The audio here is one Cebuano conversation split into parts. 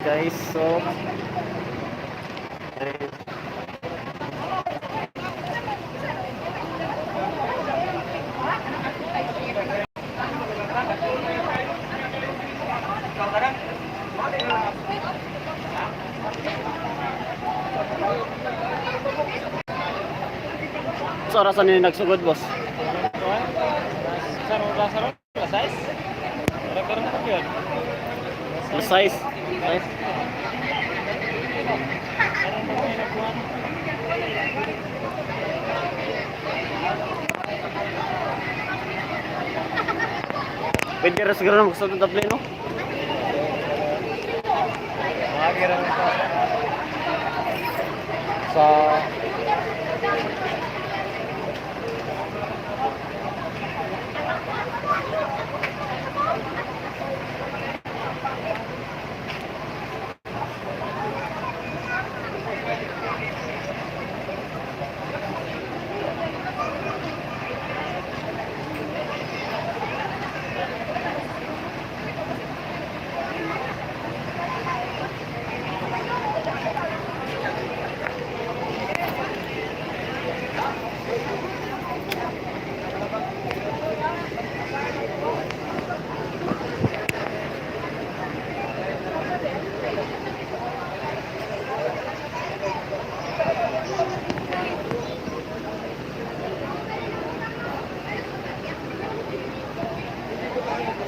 Guys, so ayun. Sa orasan nila nagsugod, boss? Alas 6. 6. Pwede rin siguro na magsuot ng tablet, no? Sa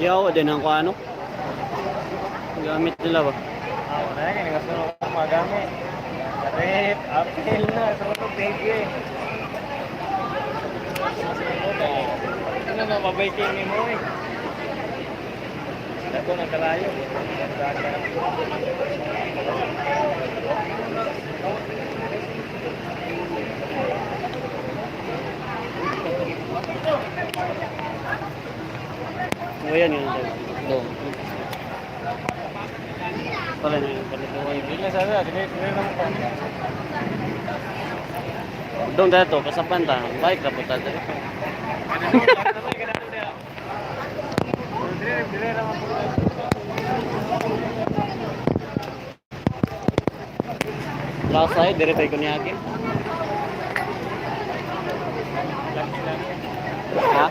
Yaw, din ang kuano. Gamit nila ba? Ah, wala na, kaya gusto ko magamit. Rep, apel na, sa mga baby. Ano na, mabiking ni mo eh. Ako na kalayo. O yan yun. Dong. Pala na yun. Pala na yun. Hindi na sana, dili dili na mo pa. Dong tayo to, kasapan ta. Bike na po tayo. Dili dili na mo. Last side, dire tayo kunyaki. Ha?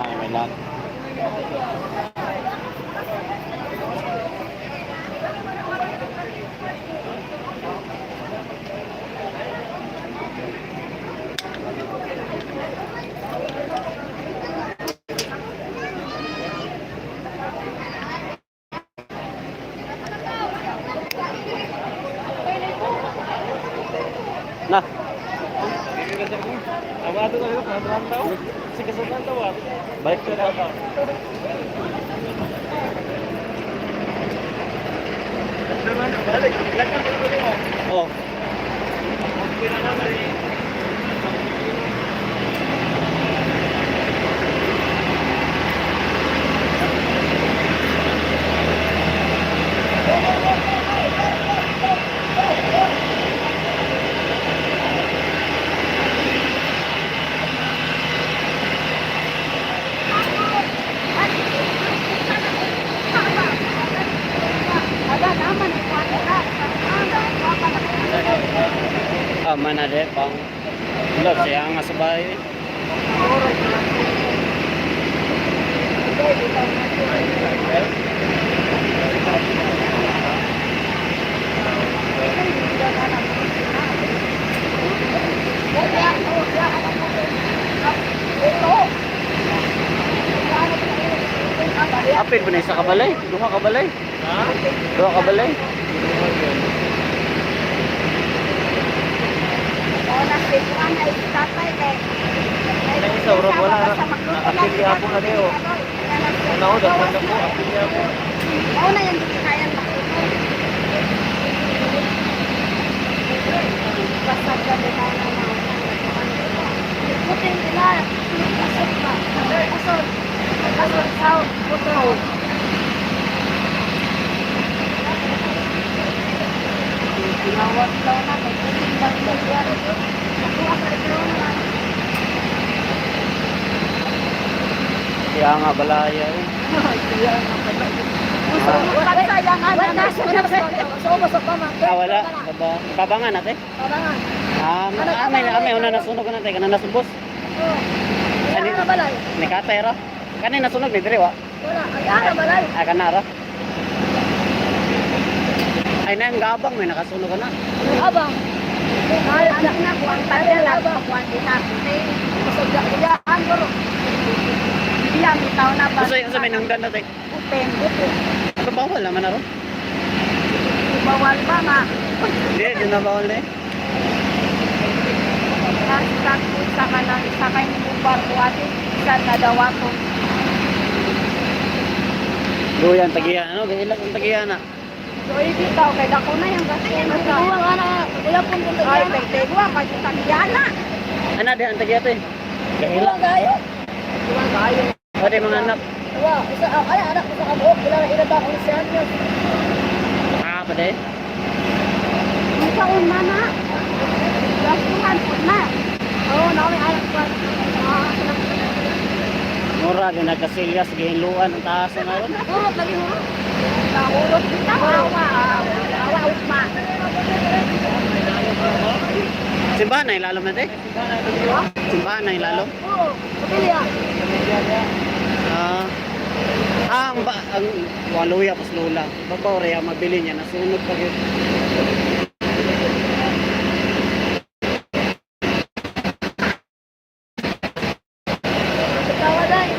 Ay, may lag. Na. Dili na sa ko. Awato na ko, kasapan tao. Si kasapan tao. Balik ko na. Balik, lakad ko mo. Oh. Okay na naman eh. Ah, mana de pang love siya nga sa bahay. Apil ba na isa kabalay? Duha kabalay? Ha? Duha kabalay? Una ko, dapat ako, apil niya ako. Una yan dito kaya makluto. Basta gabi na na na. Putin nila, kusot ba? Kusot. Kusot sa puto. Tinawag daw na, may puting ba yan? Nakuha ka rin na. Kaya nga balaya eh. Usok mo. Tabangan na sa pa. Ah, wala. Baba. Tabangan natin. Tabangan. Ah, ah, may una nasunog na tayo. Kana nasubos. Oh. Ay, ara balay. Ni katay ra. Kani nasunog ni diri wa. Wala, ay ara balay. Ah, kana ra. Ay na ang gabang may nakasunog na. Abang. Ay, anak na kuan tayo abang kuan diha. Pasagdaan ko. Biya, bitaw na ba? Usa usa may nangdan na tayo. Open. Ano bawal naman na ron? Bawal ba ma? Hindi, di na bawal na eh. Nasa sa kanang isa kay ni barko ate isa na daw ako. Luyan, tagihan. Ano, gahilag ang tagihan na. So ibitaw kay dako na yung gasto. Kuwang ana, wala pong Ay, tagian. pwede ko kay tagiyana. Ana, di ang tagihan to eh. Gahilag. Kuwang gayo. Kuwang kayo. Pwede mga anak. Wa, isa ay anak ko sa kabuok, wala na ila ba kung siya niyo. Ah, pwede. Ikaw na. Gastuhan po na. Oo, na may anak pa. Mura, di nagkasilyas, gihinluan ang taas na ron. Hurot lagi hurot. Kahulot bitaw awa. Awa ugma. Simbahan na ilalom natin? Simbahan na ilalom? Oo, pamilya. Ah, ah, ang, ba, ang waluya pas lula. Babaw rin ang mabili niya, nasunog pa yun. Tawa dai.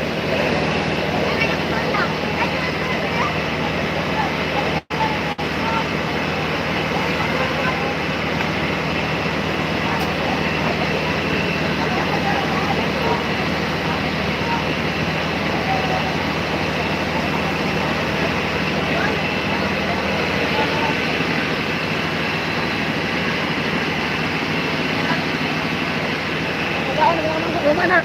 Lumana.